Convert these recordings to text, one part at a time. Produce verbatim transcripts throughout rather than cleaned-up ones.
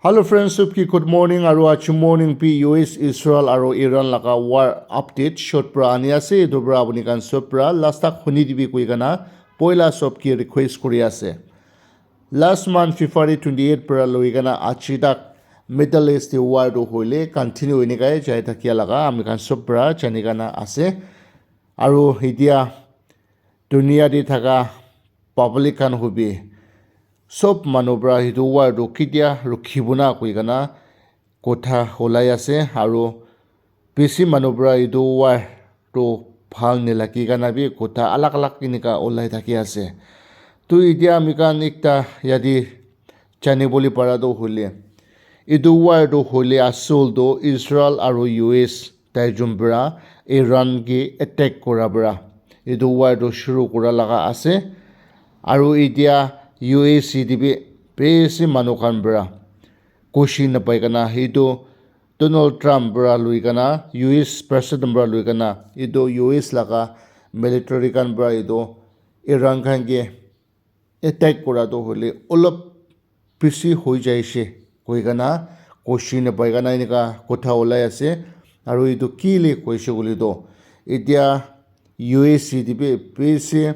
Hello friends, sob ki good morning aru aji morning bi U S, Israel aru Iran laga war update short pra ani ase. Etu pra apuni khan sob pra last tak huni dibi koi kana poila sob ki request kuri ase. Last month February twenty eight pra loi kana aji tak Middle East te war tu hoile continue enika jai thakia laga ami khan sob pra jani kana ase. Aru etia dunia te thaka public khan hobi sob manu pra etu war tu ketia rukhibo na koi kana kotha olai ase. Aru bishi manu pra etu war tu bhal nalagi kana bi kotha alag alag enika olai thaki ase. Tu etia ami khan ekta yate jani bole para tu hoile etu war tu hoile asol tu Israel aru U S tai jun pra Iran ke attack kura pra etu war tu shuru kura laga ase. Aru etia U S te bi bishi manu khan pra khushi napai kana etu Donald Trump pra lui kana U S president pra lui kana etu U S laga military khan pra etu Iran khan ke attack kura tu hoile olop bishi hoi jaise koi kana khushi napai kana enika kotha olai ase. Aru etu kile koise koile tu etia U S te bi bishi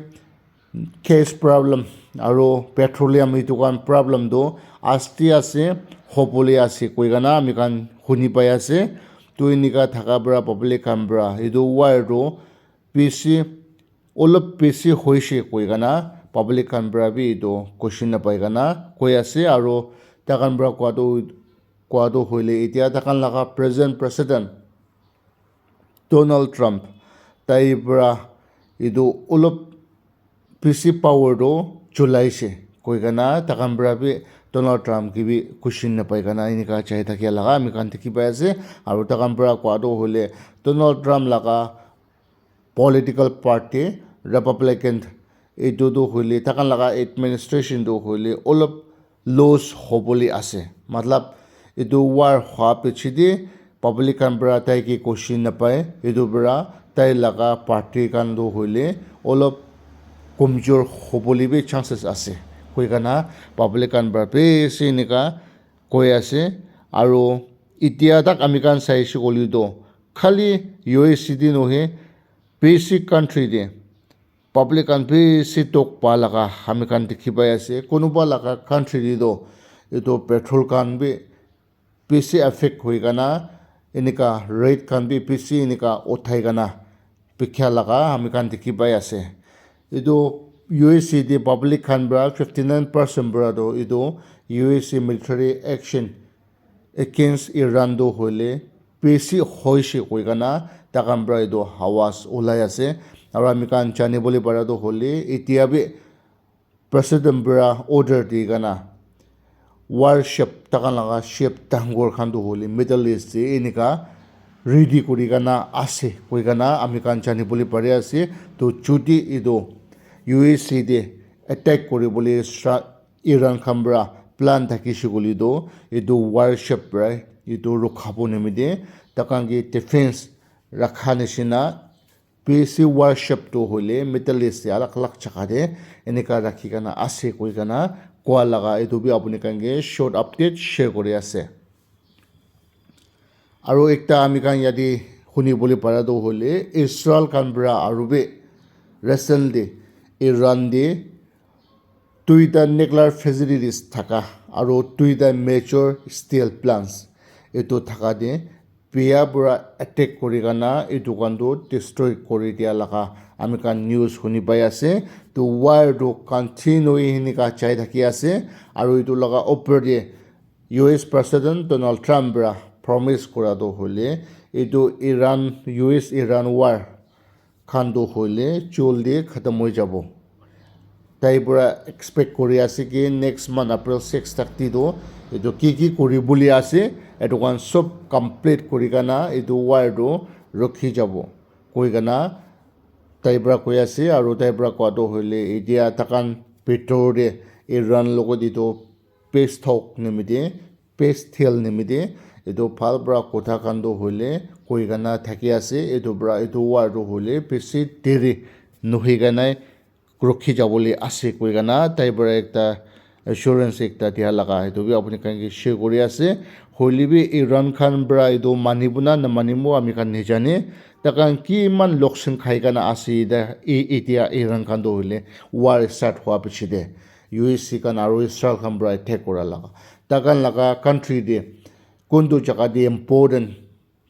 gas problem aru petroleum etu khan problem tu asti ase hobole ase koi kana ami khan huni pai ase. Tu enika thaka pra public khan pra etu war tu bishi olop bishi hoise koi kana public khan pra bi etu khushi napai kana koi ase. Aru takhan pra koa tu koa tu hoile etia takhan laga present president Donald Trump tai pra etu olop bishi power tu chulaise koi kana takhan pra bi Donald Trump ke bi khushi napai kana enika jai thakia laga ami khan dikhi pai ase. Aru takhan pra koa tu hoile Donald Trump laga political party Republican etu tu hoile takhan laga administration tu hoile olop loss hobole ase. Matlab etu war hua piche te public khan pra tai ke khushi napai etu pra tai laga party khan tu hoile olop komjor hobole bi chances ase koi kana public khan pra bishi enika koi ase. Aru etia tak ami khan saise koile tu khali U S te nohe bishi country te public khan bishi tok pa laga ami khan dikhi pai ase. Kunuba laga country te toh etu petrol khan bi bishi affect hoi kana enika rate khan bi bishi enika uthai kana bikha laga ami khan dikhi pai ase. Etu U S te public khan pra fifty nine percent pra toh etu U S military action against Iran tu hoile bishi hoise koi kana takhan pra etu hawas ulai ase. Aru ami khan jani bole para tu hoile etia bi president pra order di kana warship takhan laga ship dangor khan tu hoile Middle East te enika ready kuri kana ase koi kana ami khan jani bole pari ase. To jodi etu U S te attack kuri bole stra- Iran khan pra plan thakishe koile toh etu warship pra etu rukhabo nimite takhan ke defense rakha nishina bishi warship toh hoile Middle East te alak alak jaga te enika rakhi kena ase koi kena koa laga etu bi apuni khan ke short update share kuri ase. Aru ekta ami khan yate huni bole para toh hoile Israel khan para aru bi recently Iran te duita nuclear facilities thaka aru duita major steel plants etu thaka te bia para attack kuri kena etu khan toh destroy kuri dia laga ami khan news huni pai ase. Toh war toh continue hoi hinika jai thaki ase aru etu laga upor te U S President Donald Trump para promise kura toh hoile etu Iran, U S Iran war khan toh hoile joldi khatam hoi jabo. Tai para expect kuri ase ki next month April six tak te toh etu ki ki kuri bole ase etu khan sob complete kuri kena etu war toh rukhi jabo koi kena tai para koi ase aru tai para koa toh hoile etia takhan bitor te Iran logot etu peace talk nimite peace deal nimite etu bhal para kotha khan toh hoile koi kena thaki ase. Etu para etu war toh hoile bishi deri nohoi kena rukhi jabole ase koi kena tai para ekta assurance ekta dia laga etu bi apuni khan ke share kuri ase. Hoile bi Iran khan para etu manibo na namanibo ami khan nejane. Takan kiman loksan khai kana ase ite, e-, etia Iran khan toh hoile war start hua piche te U S khan aru Israel khan para attack kura laga. Takan laga country te kuntu jaga te important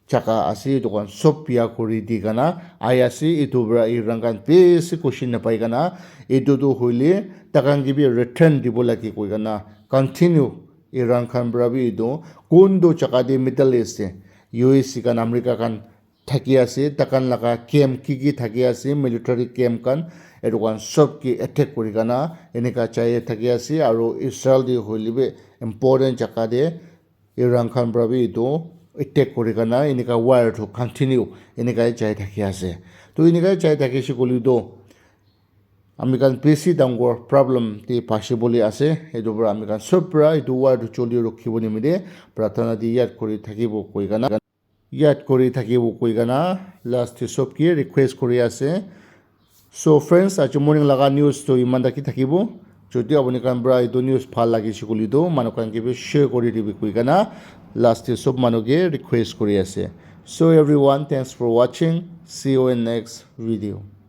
jaga ase, etu khan sob biya kuri di kana ahi ase. Etu para Iran khan bishi khushi napai kana, etu tu hoile takan ke bi return dibo lage koi kana continue Iran khan para bi etu kuntu jaga te Middle East te U S khan, America khan thaki ase, takan laga camp ki ki thaki ase, military camp khan, etu khan sob ke attack kuri kana enika jai thaki ase. Aru Israel te hoile bi important jaga te Iran khan para bi etu attack kuri kana enika war to continue enika jai thaki ase. To enika jai thaki ase koile to ami khan bishi dangor problem te pasi bole ase. Etu para ami khan sob para etu war to choli rukhibo nimite prarthana te yad kuri thakibo koi kana, yad kuri thakibo koi kana last te sob ke request kuri ase. So friends, aji morning laga news to iman taki thakibo. Jodi apuni khan para etu news bhal lagise koile to manu khan ke bi share kuri dibi koi kana last te sob manu ke request kuri ase. So everyone, thanks for watching. See you in next video.